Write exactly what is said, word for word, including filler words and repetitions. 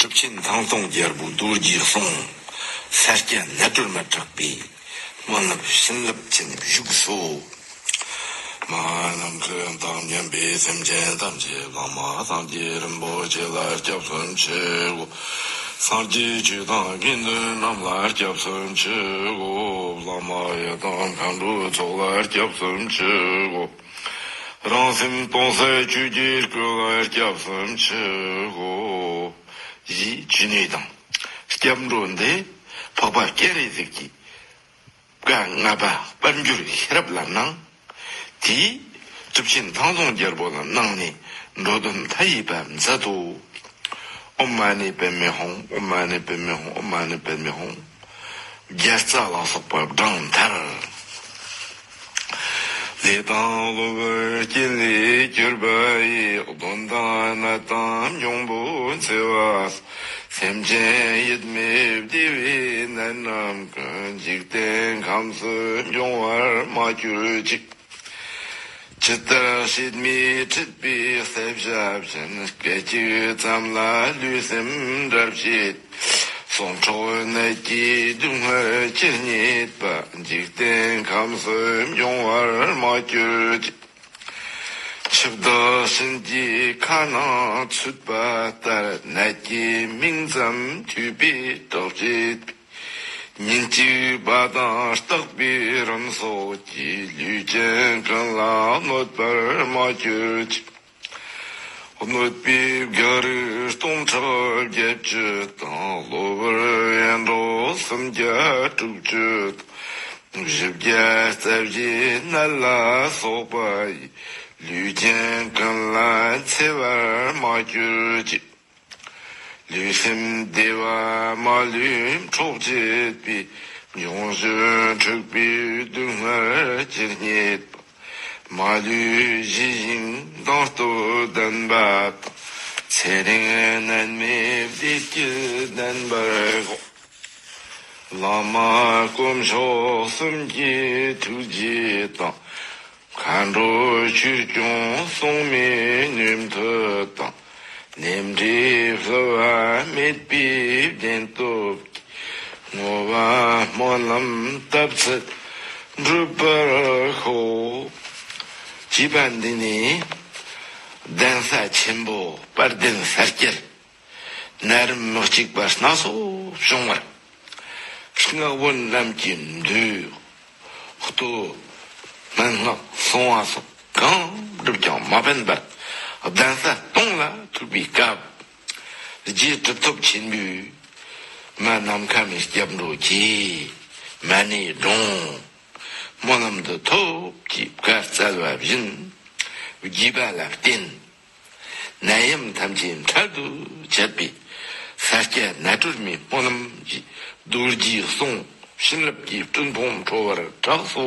གྲུབ་ཆེན་ཐང་སྟོང་རྒྱལ་པོའི་རྡོ་རྗེའི་གསུང་། ས་སྐྱ་ནད་གྲོལ་མ་གྲགས་པའི་སྨོན་ལམ་བྱིན་རླབས་ཅན་བཞུགས་སོ། མ་ནམ་མཁའི་མཐའ་མཉམ་པའི་སེམས་ཅན་ཐམས་ཅད་བླ་མ་སངས་རྒྱས་རིན་པོ་ཆེ་ལ་སྐྱབས་སུ་མཆིའོ། སངས་རྒྱས་ཆོས་དང་དགེ་འདུན་རྣམས་ལ་སྐྱབས་སུ་མཆིའོ། བླ་མ་ཡི་དམ་མཁའ་འགྲོའི་ཚོགས་ལ་སྐྱབས་སུ་མཆིའོ། རང་སེམས་སྟོང་གསལ་ཆོས་ཀྱི་སྐུ་ལ་སྐྱབས་སུ་མཆིའོ། ཞེས་ཇི་ནས་དང་སྐྱབས་འགྲོ་འདི་འཕགས་པ་སྤྱན་རས་གཟིགས་ཀྱིས་བཀའ་ལྔ་པ་དཔལ་འབྱོར་ཤེས་རབ་ལ་གནང་། དེས་གྲུབ་ཆེན་ཐང་སྟོང་རྒྱལ་པོ་ལ་གནང་ནས་འགྲོ་དོན་མཐའ་ཡས་པ་མཛད་དོ། ཨོཾ་མ་ཎི་པདྨེ་ཧཱུྃ། ཨོཾ་མ་ཎི་པདྨེ་ཧཱུྃ། ཨོཾ་མ་ཎི་པདྨེ་ཧཱུྃ། བརྒྱ་རྩ་ལ་སོགས་པ་བགྲངས་མཐར། ལས་དང་གློ་བུར་རྐྱེན་ལས་གྱུར་པ་ཡི། གདོན་དང་ནད་དང་འབྱུང་པོའི་འཚེ་བ། སེམས་ཅན་ཡིད་མེད་བདེ་བའི་ནད་རྣམས་ཀུན། འཇིག་རྟེན་ཁམས་སུ་འབྱུང་བར་མ་གྱུར་ཅིག། ཇི་ལྟར་ཕྱེད་མའི་མཁྲིས་པའི་བསད་བྱ་བཞིན། སྐད་ཅིག་ཙམ་ལ་ལུས་སེམས་འབྲལ་བྱེད། སྲོག་འཕྲོག་ནད་ཀྱི་སྡུག་བསྔལ་ཅི་སྙེད་པ། འཇིག་རྟེན་ཁམས་སུ་འབྱུང་བར་མ་གྱུར་ཅིག། ཆུ་བདག་གཤིན་རྗེའི་ཁ་ནང་ཚུད་པ་ལྟར། ནད་ཀྱི་མིང་ཙམ་ཐོས་པས་སྐྲག་བྱེད་པའི། ཉིན་གཅིག་པ་དང་རྟག་པའི་རིམས་སོགས་ཀྱིས། ལུས་ཅན་ཀུན་ལ་གནོད་པར་མ་གྱུར་ཅིག། གནོད་པའི་བགེགས་རིགས་སྟོང་ཕྲག་བརྒྱད་ཅུ་དང་། གློ་བུར་ཡེ་འདྲོག་སུམ་བརྒྱ་དྲུག་ཅུ་དང་། བཞི་བརྒྱ་རྩ་བཞིའི་ནད་ལ་སོགས་པ་ཡིས། ལུས་ཅན་ཀུན་ལ་འཚེ་བར་མ་གྱུར་ཅིག། ལུས་སེམས་བདེ་བ་མ་ལུས་འཕྲོག་བྱེད་པའི། འབྱུང་བཞི་འཁྲུགས་པའི་སྡུག་བསྔལ་ཇི་སྙེད་པ། མ་ལུས་ཞི་ཞིང་མདངས་སྟོབས་ལྡན་པ་དང་། ཚེ་རིང་ནད་མེད་བདེ་སྐྱིད་ལྡན་པར་ཤོག། བླ་མ་དཀོན་མཆོག་གསུམ་གྱི་ཐུགས་རྗེ་དང་། མཁའ་འགྲོ་ཆོས་སྐྱོང་སྲུང་མའི་ཉན་ཐོས་དང་། ལས་འབྲས་བསླུ་བ་མེད་པའི་བདེན་སྟོབས་ཀྱིས། བསྔོ་བ་སྨོན་ལམ་བཏབ་ཚད་འགྲུབ་པར་ཤོག། ཅེས་པ་འདི་ནི་གདན་ས་ཆེན་པོ་དཔལ་ལྡན་ས་སྐྱར་ནད་རིམས་མི་གཅིག་པ་སྣ་ཚོགས་བྱུང་བར། སྔགས་པོ་རྣམས་ཀྱིས་འདོད་ཡོད། ལྟོ་སྨན་སྔགས་སྲུང་བ་སོགས་གང་བསྒྲུབས་ཀྱང་མ་ཕན་པར། གདན་ས་སྟོང་ལ་ཐུག་པའི་སྐབས། རྗེ་གྲུབ་ཐོབ་ཆེན་པོས་མ་ནམ་མཁའ་མའི་སྐྱབས་འགྲོ་གྱིས། མ་ཎི་བགྲངས། སྨོན་ལམ་འདི་ཐོབ་ཀྱིས་བཀའ་སྩལ་བ་བཞིན། བགྱིས་པ་ལ་བརྟེན། ནད་ཡམས་ཐམས་ཅད་འཕྲལ་དུ་བཅད་པའི། ས་སྐྱ་ནད་གྲོལ་མའི་སྨོན་ལམ་གྱི་རྡོ་རྗེའི་གསུང་བྱིན་རླབས་ཀྱི་སྤྲིན་ཕུང་འཕྲོ་བར་གྲགས་སོ།